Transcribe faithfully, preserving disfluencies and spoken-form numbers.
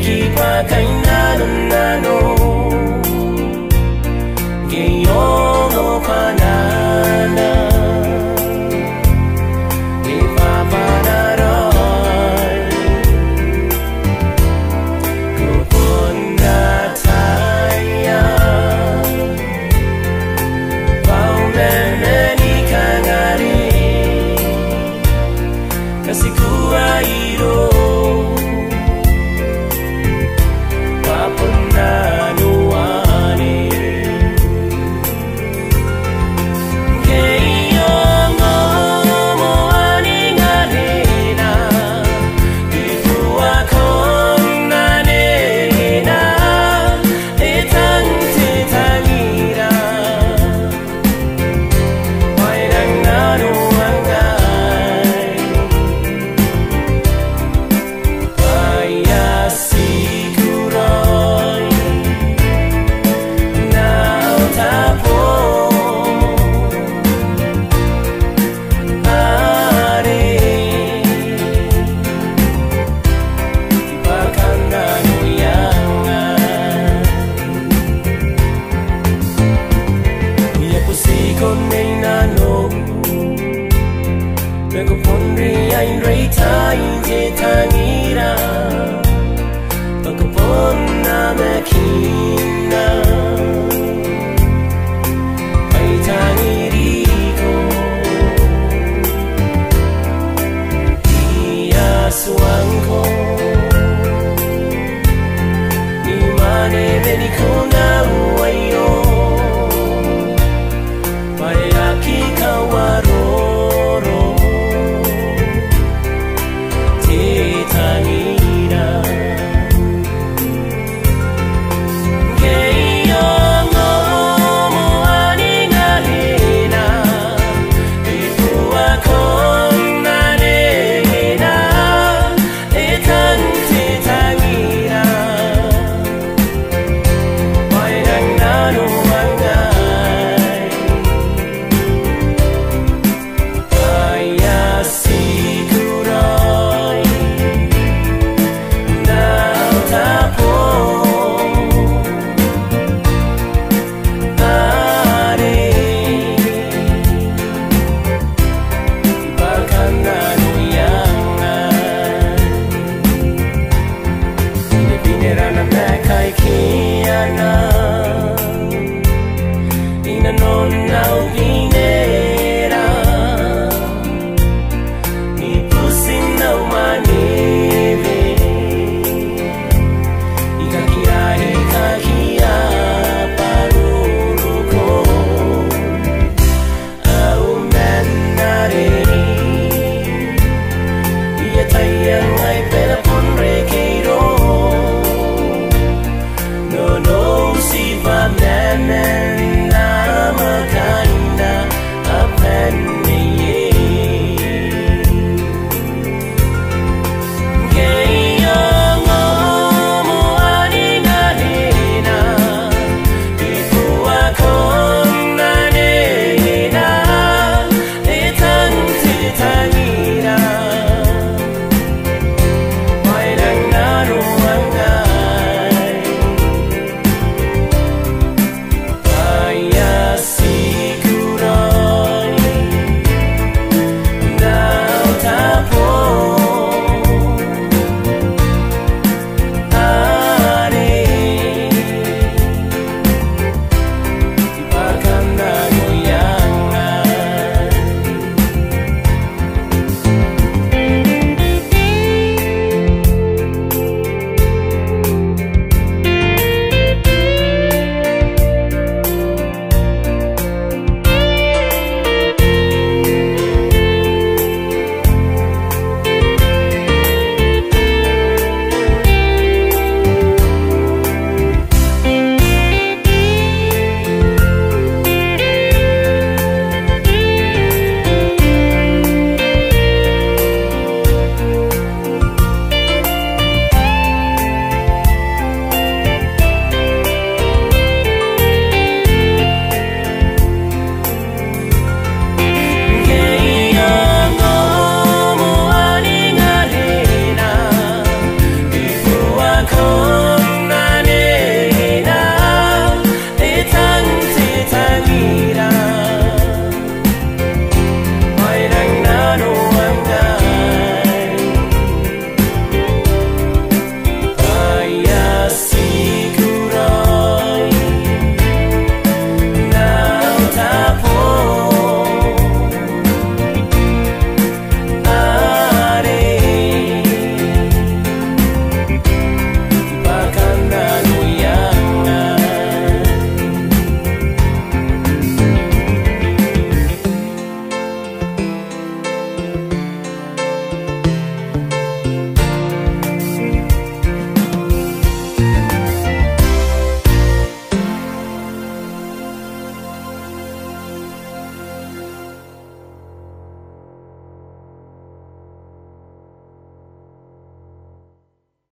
Ki bwa kainnanonnano, ke I ongo bwa N nana, e bwa bwanaa raoi, ko bon ataia. Bwa au mamaani kangare, ka ti kuairo, bwa bon nano anne. Ke I ongo moa ningareia, e tuai kona n anenei, e tang te tangira. Bwa e rang nanoangai, bwa I a tiku raoi n au tabo are, bwa kam nanoia ngai. I a butiiko N nano, bwa ko bon riai n reitai te tangira, bwa ko bon namakinna, bwa I tangiriko I a tuangko, I mwaneweniko